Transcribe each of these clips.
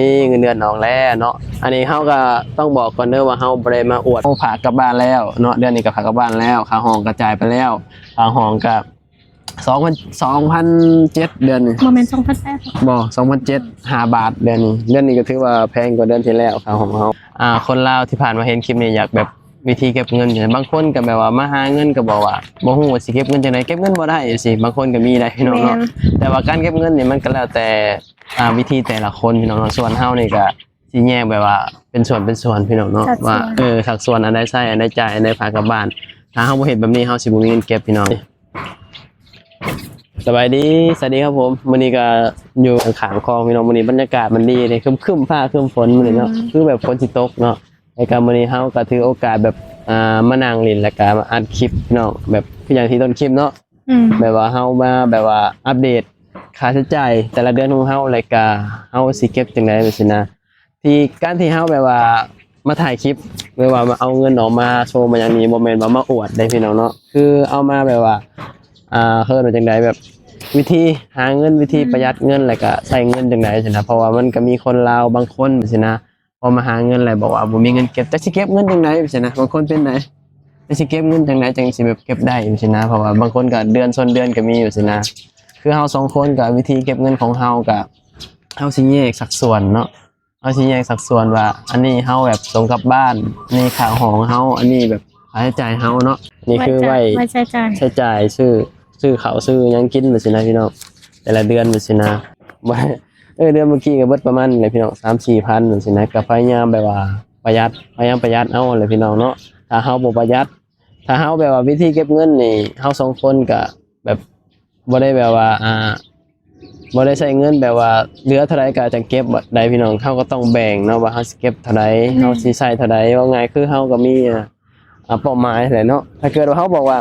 ມີເງິນເດືອນອອກແລ້ວເນາະ. ອັນນີ້ເຮົາກໍຕ້ອງບອກກ່ອນເດີວ່າເຮົາບໍ່ໄດ້ມາອວດ. ເຮົາຝາກກັບບ້ານແລ້ວເນາະ, ເດືອນນີ້ກໍຝາກກັບບ້ານແລ້ວ, ຄ່າຫ້ອງກໍຈ່າຍໄປແລ້ວ, ຄ່າຫ້ອງກໍສອງພັນ ສອງພັນເຈັດເດືອນນີ້. ບໍ່ແມ່ນ ສອງພັນແປດ ບໍ່ ສອງພັນເຈັດ ຫ້າບາດເດືອນນີ້. ເດືອນນີ້ກໍຖືວ່າແພງກວ່າເດືອນທີ່ແລ້ວ ຄ່າຫ້ອງເຮົາ. ອ່າ ຄົນລາວທີ່ຜ່ານມາເຫັນຄລິບນີ້ ຢາກແບບວິທີເກັບເງິນ. ບາງຄົນກໍແບບວ່າມາຫາເງິນກໍບອກວ່າບໍ່ຮູ້ວ່າຊິເກັບເງິນຈັ່ງໃດ, ເກັບເງິນບໍ່ໄດ້ຈັ່ງຊີ້. ບາງຄົນກໍມີໄດ໋ພີ່ນ້ອງເນາະ. ແມ່ນ. ແຕ່ວ່າການເກັບເງິນນີ້ມັນກໍແລ້ວແຕ່ ອ່າ ວິທີແຕ່ລະຄົນພີ່ນ້ອງເນາະ. ສ່ວນເຮົານີ້ກໍຊິແຍກແບບວ່າເປັນສ່ວນເປັນສ່ວນພີ່ນ້ອງເນາະ ວ່າ ເອີ ສັດສ່ວນ ອັນໃດໃຊ້ ອັນໃດຈ່າຍ ອັນໃດຝາກກັບບ້ານ. ຖ້າເຮົາບໍ່ເຮັດແບບນີ້ ເຮົາຊິບໍ່ມີເງິນເກັບພີ່ນ້ອງ. ສະບາຍດີ ສະຫວັດດີຄັບຜົມ. ມື້ນີ້ກໍຢູ່ຂ້າງໆຄອງພີ່ນ້ອງ. ມື້ນີ້ບັນຍາກາດມັນດີເດ້, ຄຶ້ມໆ ຟ້າຄຶ້ມຝົນມື້ນີ້ເນາະ. ອືມ. ຄືແບບຝົນຊິຕົກເນາະ. ແລ້ວກໍມື້ນີ້ເຮົາກໍຖືໂອກາດແບບ ອ່າ ມານັ່ງຫຼິ້ນ ແລ້ວກໍມາອັດຄລິບພີ່ນ້ອງ, ແບບຄືຢ່າງທີ່ຕົ້ນຄລິບເນາະ. ອືມ. ແບບວ່າເຮົາມາແບບວ່າອັບເດດຄ່າໃຊ້ຈ່າຍແຕ່ລະເດືອນຂອງເຮົາ ແລ້ວກໍເຮົາຊິເກັບຈັ່ງໃດແບບຊີ້ນະ. ທີ່ ການທີ່ເຮົາແບບວ່າມາຖ່າຍຄລິບ ຫຼືວ່າມາເອົາເງິນອອກມາໂຊມາຫຍັງນີ້ ບໍ່ແມ່ນວ່າມາອວດເດ້ພີ່ນ້ອງເນາະ. ຄືເອົາມາແບບວ່າ ອ່າ ເອີ້ນວ່າຈັ່ງໃດ ແບບວິທີຫາເງິນ ວິທີ ອືມ ປະຢັດເງິນ ແລ້ວກໍໃຊ້ເງິນຈັ່ງໃດຊີ້ນະ. ເພາະວ່າມັນກໍມີຄົນລາວບາງຄົນຊີ້ນະ ພໍມາຫາເງິນແລ້ວບອກວ່າບໍ່ມີເງິນເກັບ, ຈັກຊິເກັບເງິນຈັ່ງໃດຊີ້ນະ. ບາງຄົນເປັນໃດ ຈັກຊິເກັບເງິນຈັ່ງໃດຈັ່ງຊິແບບເກັບໄດ້ຊີ້ນະ. ເພາະວ່າບາງຄົນກໍເດືອນຊົນເດືອນກໍມີຢູ່ຊີ້ນະ. ຄືເຮົາສອງຄົນກໍວິທີເກັບເງິນຂອງເຮົາກໍ ເຮົາຊິແຍກສັດສ່ວນເນາະ. ເຮົາຊິແຍກສັດສ່ວນວ່າ ອັນນີ້ເຮົາແບບສົ່ງກັບບ້ານ, ອັນນີ້ຄ່າຫ້ອງເຮົາ, ອັນນີ້ແບບຄ່າໃຊ້ຈ່າຍເຮົາເນາະ. ນີ້ຄືໄວ້ ໄວ້ໃຊ້ຈ່າຍ ໃຊ້ຈ່າຍ ຊື້ ຊື້ເຂົ້າຊື້ຫຍັງກິນແບບຊີ້ນະພີ່ນ້ອງ, ແຕ່ລະເດືອນແບບຊີ້ນະ. ເອີ ເດືອນເມື່ອກີ້ກໍເບິດປະມານນີ້ແຫຼະພີ່ນ້ອງ ສາມສີ່ພັນແບບຊີ້ນະ. ກໍພະຍາຍາມແບບວ່າປະຢັດ ພະຍາຍາມປະຢັດເອົາແຫຼະພີ່ນ້ອງເນາະ. ຖ້າເຮົາບໍ່ປະຢັດ ຖ້າເຮົາແບບວ່າວິທີເກັບເງິນນີ້ ເຮົາສອງຄົນກໍແບບ ບໍ່ໄດ້ແບບວ່າ ອ່າ ບໍ່ໄດ້ໃຊ້ເງິນແບບວ່າເຫຼືອເທົ່າໃດກໍຈະເກັບໄດ້ພີ່ນ້ອງ. ເຮົາກໍຕ້ອງແບ່ງເນາະວ່າເຮົາຊິເກັບເທົ່າໃດ ແມ່ນ ເຮົາຊິໃຊ້ເທົ່າໃດ. ເວົ້າງ່າຍຄືເຮົາກໍມີ ອ່າ ອ່າ ເປົ້າໝາຍແຫຼະເນາະ. ຖ້າເກີດວ່າເຮົາບອກວ່າ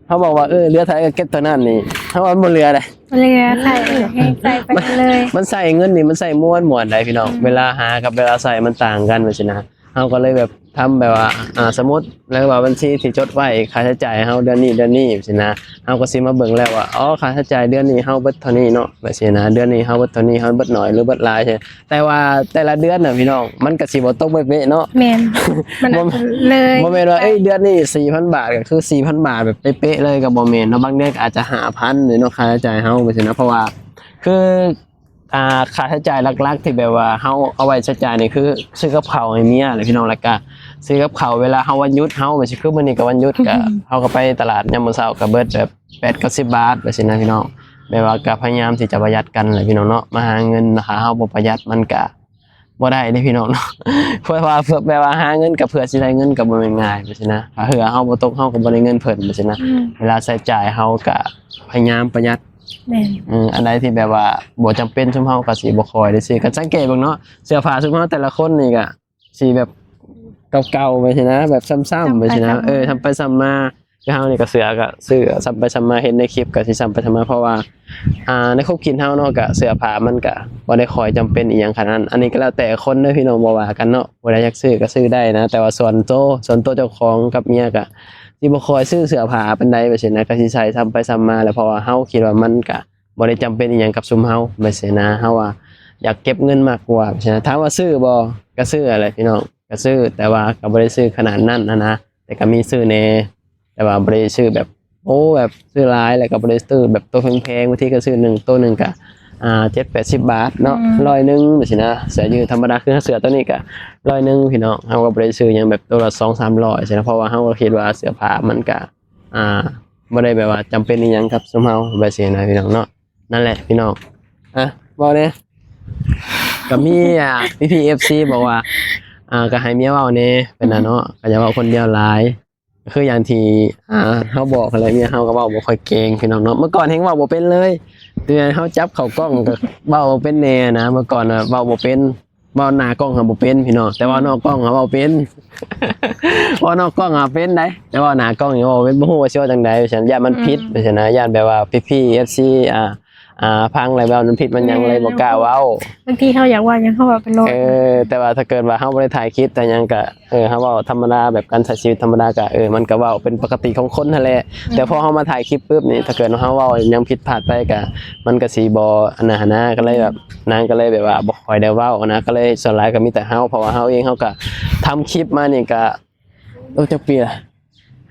ເຮົາບອກວ່າ ເອີ ເຫຼືອເທົ່າໃດກໍເກັບເທົ່ານັ້ນນີ້ ເຮົາວ່າມັນບໍ່ເຫຼືອໃດ໋ ບໍ່ເຫຼືອ ໃຊ້ ໃຫ້ໃຊ້ໄປເລີຍ. ມັນໃຊ້ເງິນນີ້ ມັນໃຊ້ມ່ວນໆໃດ໋ພີ່ນ້ອງ. ອືມ ເວລາຫາກັບເວລາໃຊ້ມັນຕ່າງກັນແບບຊີ້ນະ. ເຮົາກໍເລີຍແບບ ທຳແບບວ່າ ອ່າ ສົມມຸດເລີຍວ່າບັນຊີທີ່ຈົດໄວ້ຄ່າໃຊ້ຈ່າຍເຮົາເດືອນນີ້ ເດືອນນີ້ຊີ້ນະ. ເຮົາກໍຊິມາເບິ່ງແລ້ວວ່າ ອໍ ຄ່າໃຊ້ຈ່າຍເດືອນນີ້ເຮົາເບິດເທົ່ານີ້ເນາະ ແບບຊີ້ນະ. ເດືອນນີ້ເຮົາເບິດເທົ່ານີ້ ເຮົາເບິດໜ້ອຍຫຼືເບິດຫຼາຍ. ແຕ່ວ່າແຕ່ລະເດືອນນະພີ່ນ້ອງ ມັນກໍຊິບໍ່ຕົກເປະໆເນາະ. ແມ່ນ ມັນ ບໍ່ ອາດຈະເລີຍ ບໍ່ແມ່ນວ່າ ເອີຍ ເດືອນນີ້ສີ່ພັນບາດ ກໍຄືສີ່ພັນບາດແບບເປະໆເລີຍ ກໍບໍ່ແມ່ນເນາະ. ບາງເດືອນກໍອາດຈະຫ້າພັນເລີຍເນາະ ຄ່າໃຊ້ຈ່າຍເຮົາ ແບບຊີ້ນະ. ເພາະວ່າຄື ອ່າ ຄ່າໃຊ້ຈ່າຍຫຼັກໆທີ່ແບບວ່າເຮົາເອົາໄວ້ໃຊ້ຈ່າຍນີ້ ຄືຊື້ກັບເຂົ້າໃຫ້ເມຍແຫຼະພີ່ນ້ອງ. ແລ້ວກະຊື້ກັບເຂົ້າ ເວລາເຮົາວັນຢຸດເຮົາ ແບບຊີ້ ຄືມື້ນີ້ກໍວັນຢຸດ ກະ ເຮົາກໍໄປຕະຫຼາດຍາມມື້ເຊົ້າ ກໍເບິດແບບແປດເກົ້າສິບບາດ ແບບຊີ້ນະພີ່ນ້ອງ. ແບບວ່າກໍພະຍາຍາມທີ່ຈະປະຢັດກັນແຫຼະພີ່ນ້ອງເນາະ. ມາຫາເງິນ ຖ້າເຮົາບໍ່ປະຢັດ ມັນກະບໍ່ໄດ້ເດ້ພີ່ນ້ອງເນາະ. ເພາະວ່າ ເພື່ອ ແບບວ່າຫາເງິນ ກໍເພື່ອຊິໄດ້ເງິນ ກໍບໍ່ແມ່ນງ່າຍ ແບບຊີ້ນະ. ຖ້າເຮືອເຮົາບໍ່ຕົກ ເຮົາກໍບໍ່ໄດ້ເງິນເພິ່ນ ແບບຊີ້ນະ. ອືມ ເວລາໃຊ້ຈ່າຍເຮົາກໍພະຍາຍາມປະຢັດ ແມ່ນ ເອີ ອັນໃດທີ່ແບບວ່າບໍ່ຈຳເປັນ ຊຸມເຮົາກໍຊິບໍ່ຄ່ອຍໄດ້ຊື້. ກໍສັງເກດເບິ່ງເນາະ ເສື້ອຜ້າຊຸມເຮົາແຕ່ລະຄົນນີ້ກໍຊິແບບເກົ່າໆໄປຊີ້ນະ ແບບຊ້ຳໆໄປຊີ້ນະ ຊ້ຳໄປຊ້ຳມາ ເອີ ຊ້ຳໄປຊ້ຳມາ. ຄືເຮົານີ້ກໍເສື້ອກໍຊື້ຊ້ຳໄປຊ້ຳມາ ເຫັນໃນຄລິບກໍຊິຊ້ຳໄປຊ້ຳມາ ເພາະວ່າ ອ່າ ໃນຄວາມຄິດເຮົາເນາະ ກໍເສື້ອຜ້າມັນກໍບໍ່ໄດ້ຄ່ອຍຈຳເປັນອີ່ຫຍັງຂະໜາດນັ້ນ. ອັນນີ້ກໍແລ້ວແຕ່ຄົນເດີພີ່ນ້ອງ ບໍ່ວ່າກັນເນາະ. ຜູ້ໃດຢາກຊື້ກໍຊື້ໄດ້ນະ ແຕ່ວ່າສ່ວນໂຕ ສ່ວນໂຕເຈົ້າຂອງກັບເມຍກໍ ຊິບໍ່ຄ່ອຍຊື້ເສື້ອຜ້າປານໃດ ແບບຊີ້ນະ. ກໍຊິໃສ່ຊ້ຳໄປຊ້ຳມາແຫຼະ ເພາະວ່າເຮົາຄິດວ່າມັນກະບໍ່ໄດ້ຈຳເປັນອີ່ຫຍັງກັບຊຸມເຮົາ ແບບຊີ້ນະ. ເຮົາວ່າຢາກເກັບເງິນມາກກວ່າ ແບບຊີ້ນະ. ຖາມວ່າຊື້ບໍ່? ກໍຊື້ຫັ້ນແຫຼະພີ່ນ້ອງ ກໍຊື້ ແຕ່ວ່າກໍບໍ່ໄດ້ຊື້ຂະໜາດນັ້ນຫັ້ນນະ. ແຕ່ກໍມີຊື້ແດ່ ແຕ່ວ່າບໍ່ໄດ້ຊື້ແບບ ໂອ້ ແບບຊື້ຫຼາຍ ແລ້ວກໍບໍ່ໄດ້ຊື້ແບບໂຕແພງໆ. ບາງທີກໍຊື້ໜຶ່ງ ໂຕໜຶ່ງກໍ ອ່າ ເຈັດແປດສິບບາດເນາະ ອືມ ຮ້ອຍໜຶ່ງ ແບບຊີ້ນະ. ເສື້ອຢືດທຳມະດາ ຄືເສື້ອໂຕນີ້ກໍຮ້ອຍໜຶ່ງພີ່ນ້ອງ. ເຮົາກໍບໍ່ໄດ້ຊື້ຫຍັງແບບໂຕລະສອງສາມຮ້ອຍຊີ້ນະ ເພາະວ່າເຮົາກໍຄິດວ່າເສື້ອຜ້າມັນກໍ ອ່າ ບໍ່ໄດ້ແບບວ່າຈຳເປັນອີ່ຫຍັງກັບຊຸມເຮົາ ແບບຊີ້ນະພີ່ນ້ອງເນາະ. ນັ້ນແຫຼະພີ່ນ້ອງ ອ່ະ ເວົ້າແດ່. ກໍມີ ອ່າ ພີ່ໆເອັຟຊີບອກວ່າ ອ່າ ກໍໃຫ້ເມຍເວົ້າແດ່ ເປັນນະເນາະ ກໍຢ່າເວົ້າຄົນດຽວຫຼາຍ. ຄືຢ່າງທີ່ ອ່າ ເຮົາບອກຫັ້ນແຫຼະ ເມຍເຮົາກໍເວົ້າບໍ່ຄ່ອຍເກັ່ງພີ່ນ້ອງເນາະ. ເມື່ອກ່ອນແຮ່ງເວົ້າບໍ່ເປັນເລີຍ ແຕ່ເຮົາຈັບເຂົ້າກ້ອງກໍເວົ້າເປັນແດ່ນະ. ເມື່ອກ່ອນນະເວົ້າບໍ່ເປັນ ເວົ້າໜ້າກ້ອງຫາບໍ່ເປັນພີ່ນ້ອງ ແຕ່ເວົ້ານອກກ້ອງຫາເວົ້າເປັນ. ເວົ້ານອກກ້ອງຫາເປັນໄດ໋ ແຕ່ເວົ້າໜ້າກ້ອງນີ້ເວົ້າເປັນ ບໍ່ຮູ້ວ່າຊິເວົ້າຈັ່ງໃດ ວ່າຊັ້ນ. ຢ້ານມັນຜິດ ອືມ ວ່າຊັ້ນນະ. ຢ້ານແບບວ່າພີ່ໆເອັຟຊີ ອ່າ ອ່າ ຟັງແລ້ວແບບມັນຜິດມັນຫຍັງ ແມ່ນ ເລີຍບໍ່ກ້າເວົ້າ. ບາງທີເຮົາຢາກເວົ້າຫຍັງເຮົາເວົ້າໄປໂລດ. ເອີ ແຕ່ວ່າຖ້າເກີດວ່າເຮົາບໍ່ໄດ້ຖ່າຍຄລິບຖ່າຍຫຍັງກະ ເອີ ເຮົາເວົ້າທຳມະດາ ແບບການໃຊ້ຊີວິດທຳມະດາກະ ເອີ ມັນກະເວົ້າເປັນປົກກະຕິຂອງຄົນຫັ້ນແຫຼະ. ແຕ່ພໍເຮົາມາຖ່າຍຄລິບປຶບນີ້ ຖ້າເກີດເຮົາເວົ້າຫຍັງຜິດພາດໄປກະ ມັນກະຊິບໍ່ອັນນັ້ນຫັ້ນນະ. ກະເລີຍແບບ ນາງກະເລີຍແບບວ່າບໍ່ຄ່ອຍໄດ້ເວົ້ານະ. ກະເລີຍສ່ວນຫຼາຍກະມີແຕ່ເຮົາ ເພາະວ່າເຮົາເອງເຮົາກະທຳຄລິບມານີ້ກະ ໂອ້ ຈັກປີລະ?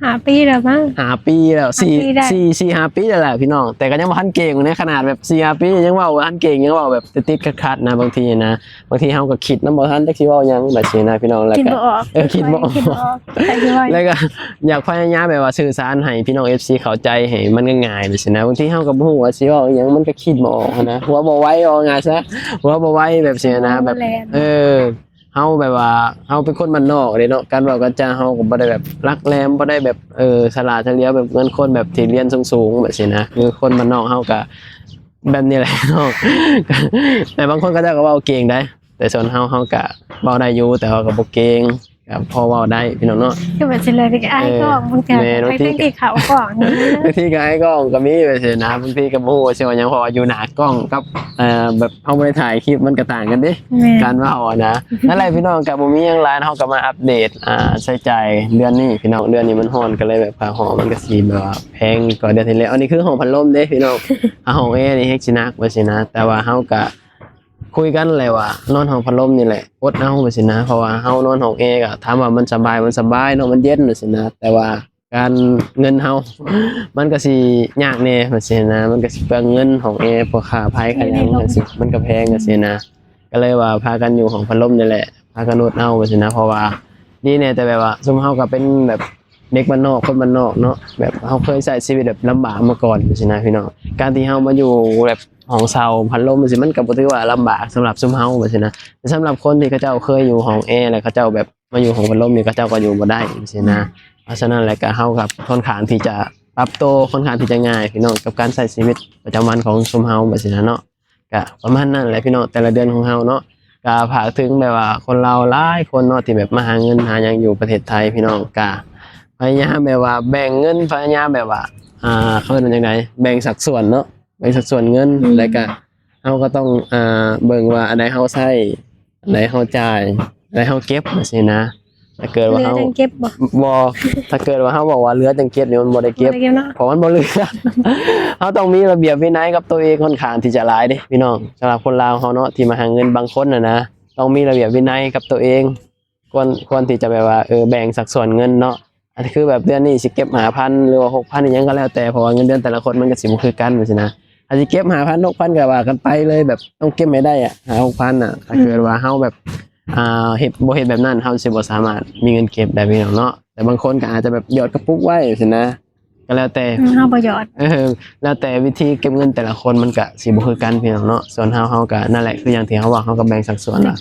ຫ້າປີແລ້ວມັ້ງ. ຫ້າປີແລ້ວ ສີ່ ຫ້າປີໄດ້ ສີ່ ສີ່ຫ້າປີແລ້ວແຫຼະພີ່ນ້ອງ. ແຕ່ກໍຍັງບໍ່ທັນເກັ່ງເດ້ ຂະໜາດແບບສີ່ຫ້າປີຍັງເວົ້າບໍ່ທັນເກັ່ງ ຍັງເວົ້າແບບຕິດໆຂັດໆນະ. ບາງທີນະ ບາງທີເຮົາກໍຄິດນຳບໍ່ທັນ ຈັກຊິເວົ້າຫຍັງແບບຊີ້ນະພີ່ນ້ອງ. ແລ້ວກໍ ຄິດບໍ່ອອກ ເອີ ຄິດບໍ່ອອກ ຄິດບໍ່ອອກ ແລ້ວກໍຢາກພະຍາຍາມແບບວ່າສື່ສານໃຫ້ພີ່ນ້ອງເອັຟຊີເຂົ້າໃຈໃຫ້ມັນງ່າຍໆແບບຊີ້ນະ. ບາງທີເຮົາກໍບໍ່ຮູ້ວ່າຊິເວົ້າອີ່ຫຍັງ ມັນກໍຄິດບໍ່ອອກຫັ້ນນະ ຫົວບໍ່ໄວ ເວົ້າງ່າຍຊະ ຫົວບໍ່ໄວແບບຊີ້ນະ. ແບບ ເອີ ເຮົາແບບວ່າເຮົາເປັນຄົນບ້ານນອກເດ້ເນາະ ການເວົ້າການຈາເຮົາກໍບໍ່ໄດ້ແບບຫຼັກແຫຼມ ບໍ່ໄດ້ແບບ ເອີ ສະຫຼາດສະຫຼຽວແບບເໝືອນຄົນແບບທີ່ຮຽນສູງໆແບບຊີ້ນະ. ຄືຄົນບ້ານນອກເຮົາກະແບບນີ້ແຫຼະເນາະ. ແຕ່ບາງຄົນເຂົາເຈົ້າກໍເວົ້າເກັ່ງໄດ໋ ແຕ່ສ່ວນເຮົາ ເຮົາກະເວົ້າໄດ້ຢູ່ ແຕ່ວ່າກໍບໍ່ເກັ່ງ ກໍພໍເວົ້າໄດ້ພີ່ນ້ອງເນາະ. ຄືແບບຊີ້ແຫຼະ ກໍອາຍກ້ອງ ເອີ ບາງເທື່ອ ແມ່ນ ບາງທີ ທັງທີ່ເຂົ້າກ້ອງ ບາງທີກໍອາຍກ້ອງກໍມີແບບຊີ້ນະ. ບາງທີກໍບໍ່ຮູ້ວ່າຊິເວົ້າຫຍັງ ເພາະວ່າຢູ່ໜ້າກ້ອງກັບ ເອີ ແບບເຮົາບໍ່ໄດ້ຖ່າຍຄລິບ ມັນກໍຕ່າງກັນເດ້ ແມ່ນ ການເວົ້ານະ. ນັ້ນແຫຼະພີ່ນ້ອງ ກໍບໍ່ມີຫຍັງຫຼາຍ ເຮົາກໍມາອັບເດດ ອ່າ ໃຊ້ຈ່າຍເດືອນນີ້ພີ່ນ້ອງ. ເດືອນນີ້ມັນຮ້ອນ ກໍເລີຍແບບຄ່າຫໍມັນກໍຊິແບບວ່າແພງກວ່າເດືອນທີ່ແລ້ວ. ອັນນີ້ຄືຫ້ອງພັດລົມເດ້ພີ່ນ້ອງ ຫ້ອງແອນີ້ແຮງຊິໜັກວ່າຊີ້ນະ. ແຕ່ວ່າເຮົາກໍຄຸຍກັນແຫຼະວ່ານອນຫ້ອງພັດລົມນີ້ແຫຼະ ອົດເອົາວ່າຊີ້ນະ. ເພາະວ່າເຮົານອນຫ້ອງແອກໍຖາມວ່າມັນສະບາຍ ມັນສະບາຍເນາະ ມັນເຢັນວ່າຊີ້ນະ. ແຕ່ວ່າ ການເງິນເຮົາ ມັນກໍຊິຍາກແດ່ວ່າຊີ້ນະ ມັນກໍຊິເປືອງເງິນຫ້ອງແອ ພວກຄ່າໄຟຄ່າຫຍັງຈັ່ງຊີ້ ມັນກໍແພງຈັ່ງຊີ້ນະ. ກໍເລີຍວ່າພາກັນຢູ່ຫ້ອງພັດລົມນີ້ແຫຼະ ພາກັນອົດເອົາວ່າຊີ້ນະ. ເພາະວ່າດີແດ່ ແຕ່ແບບວ່າຊຸມເຮົາກໍເປັນແບບເດັກບ້ານນອກ ຄົນບ້ານນອກເນາະ ແບບເຮົາເຄີຍໃຊ້ຊີວິດແບບລຳບາກມາກ່ອນຊີ້ນະພີ່ນ້ອງ. ການທີ່ເຮົາມາຢູ່ແບບຫ້ອງເຊົ່າພັດລົມຈັ່ງຊີ້ ມັນກໍບໍ່ຖືວ່າລຳບາກສຳລັບຊຸມເຮົາວ່າຊີ້ນະ. ແຕ່ສຳລັບຄົນທີ່ເຂົາເຈົ້າເຄີຍຢູ່ຫ້ອງແອ ແລ້ວເຂົາເຈົ້າແບບ ມາຢູ່ຫ້ອງພັດລົມນີ້ ເຂົາເຈົ້າກໍຢູ່ບໍ່ໄດ້ຊີ້ນະ. ເພາະສະນັ້ນແຫຼະ ກໍເຮົາກໍຄ່ອນຂ້າງທີ່ຈະປັບໂຕ ຄ່ອນຂ້າງທີ່ຈະງ່າຍພີ່ນ້ອງ ກັບການໃຊ້ຊີວິດປະຈຳວັນຂອງຊຸມເຮົາແບບຊີ້ນະເນາະ. ກໍປະມານນັ້ນແຫຼະພີ່ນ້ອງ ແຕ່ລະເດືອນຂອງເຮົາເນາະ. ກໍຝາກເຖິງແບບວ່າຄົນລາວຫຼາຍຄົນເນາະ ທີ່ແບບມາຫາເງິນຫາຫຍັງຢູ່ປະເທດໄທພີ່ນ້ອງ ກໍພະຍາຍາມແບບວ່າແບ່ງເງິນ ພະຍາຍາມແບບວ່າ ອ່າ ເຂົາເອີ້ນວ່າຈັ່ງໃດ ແບ່ງສັດສ່ວນເນາະ ແບ່ງສັດສ່ວນເງິນ ແລ້ວກໍເຮົາກໍຕ້ອງ ອ່າ ເບິ່ງວ່າອັນໃດເຮົາໃຊ້ ອັນໃດເຮົາຈ່າຍ ອັນໃດເຮົາເກັບຈັ່ງຊີ້ນະ. ຖ້າເກີດວ່າເຮົາ ເກັບບໍ່ ບໍ່ ຖ້າເກີດວ່າເຮົາບອກວ່າເຫຼືອຈັ່ງເກັບນີ້ ມັນບໍ່ໄດ້ເກັບ ບໍ່ໄດ້ເກັບເນາະ ເພາະມັນບໍ່ເຫຼືອ. ເຮົາຕ້ອງມີລະບຽບວິໄນກັບຕົວເອງຄ່ອນຂ້າງທີ່ຈະຫຼາຍເດ້ພີ່ນ້ອງ. ສຳລັບຄົນລາວເຮົາເນາະ ທີ່ມາຫາເງິນບາງຄົນນະນະ ຕ້ອງມີລະບຽບວິໄນກັບຕົວເອງ ຄວນ ຄວນທີ່ຈະແບບວ່າ ເອີ ແບ່ງສັດສ່ວນເງິນເນາະ. ອັນຄືແບບເດືອນນີ້ຊິເກັບຫ້າພັນ ຫຼືວ່າຫົກພັນ ອີ່ຫຍັງກໍແລ້ວແຕ່ ເພາະວ່າເງິນເດືອນແຕ່ລະຄົນມັນກໍຊິບໍ່ຄືກັນຈັ່ງຊີ້ນະ. ອາດຊິເກັບຫ້າພັນ ຫົກພັນ ກໍວ່າກັນໄປເລີຍ ແບບຕ້ອງເກັບໃຫ້ໄດ້ອະ ຫ້າຫົກພັນນະ. ຖ້າເກີດວ່າເຮົາແບບ ອ່າ ເຮັດ ບໍ່ເຮັດແບບນັ້ນ ເຮົາຊິບໍ່ສາມາດມີເງິນເກັບໄດ້ພີ່ນ້ອງເນາະ. ແຕ່ບາງຄົນກໍອາດຈະແບບຫຍອດກະປຸກໄວ້ຊີ້ນະ ກໍແລ້ວແຕ່ ເຮົາບໍ່ຫຍອດ ເອີ ແລ້ວແຕ່ວິທີເກັບເງິນແຕ່ລະຄົນ ມັນກະຊິບໍ່ຄືກັນພີ່ນ້ອງເນາະ. ສ່ວນເຮົາ ເຮົາກະນັ້ນແຫຼະ ຄືຢ່າງທີ່ເຮົາເວົ້າ ເຮົາກະແບ່ງສັດສ່ວນວ່າ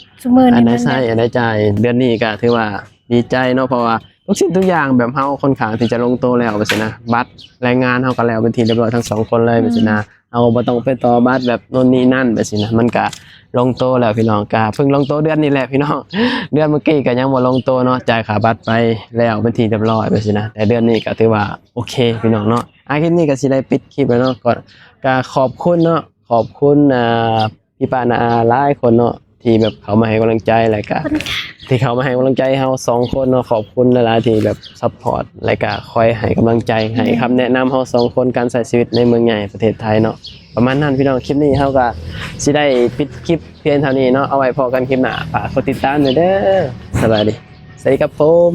ອັນໃດໃຊ້ ອັນໃດຈ່າຍ. ເດືອນນີ້ກະຖືວ່າດີໃຈເນາະ ເພາະວ່າທຸກສິ່ງທຸກຢ່າງແບບເຮົາຄ່ອນຂ້າງທີ່ຈະລົງໂຕແລ້ວວ່າຊີ້ນະ. ບັດແລງງານເຮົາກະແລ້ວເປັນທີ່ຮຽບຮ້ອຍທັງສອງຄົນເລີຍວ່າຊີ້ນະ. ເຮົາບໍ່ຕ້ອງໄປຕໍ່ບັດແບບໂນ່ນນີ້ນັ້ນແບບຊີ້ນະ. ມັນກະລົງໂຕແລ້ວພີ່ນ້ອງ ກະເພິ່ງລົງໂຕເດືອນນີ້ແຫຼະພີ່ນ້ອງ. ເດືອນເມື່ອກີ້ກະຍັງບໍ່ລົງໂຕເນາະ ຈ່າຍຄ່າບັດໄປແລ້ວເປັນທີ່ຮຽບຮ້ອຍແບບຊີ້ນະ. ແຕ່ເດືອນນີ້ກະຖືວ່າໂອເຄພີ່ນ້ອງເນາະ. ອາ ຄລິບນີ້ກະຊິໄດ້ປິດຄລິບແລ້ວເນາະ. ກໍ ກະຂອບຄຸນເນາະ ຂອບຄຸນ ອ່າ ພີ່ປ້ານ້າອາຫຼາຍຄົນເນາະ ທີ່ແບບເຂົ້າມາໃຫ້ກຳລັງໃຈ ແລ້ວກະທີ່ເຂົ້າມາໃຫ້ກຳລັງໃຈເຮົາສອງຄົນເນາະ. ຂອບຄຸນຫຼາຍໆທີ່ແບບຊັບພອດ ແລ້ວກະຄອຍໃຫ້ກຳລັງໃຈ ໃຫ້ຄຳແນະນຳເຮົາສອງຄົນ ການໃຊ້ຊີວິດໃນເມືອງໃຫຍ່ປະເທດໄທເນາະ. ປະມານນັ້ນພີ່ນ້ອງ ຄລິບນີ້ເຮົາກະຊິໄດ້ປິດຄລິບພຽງເທົ່ານີ້ເນາະ. ເອົາໄວ້ພໍ້ກັນຄລິບໜ້າ ຝາກກົດຕິດຕາມແດ່ເດີ. ສະບາຍດີ ສະຫວັດດີຄັບຜົມ.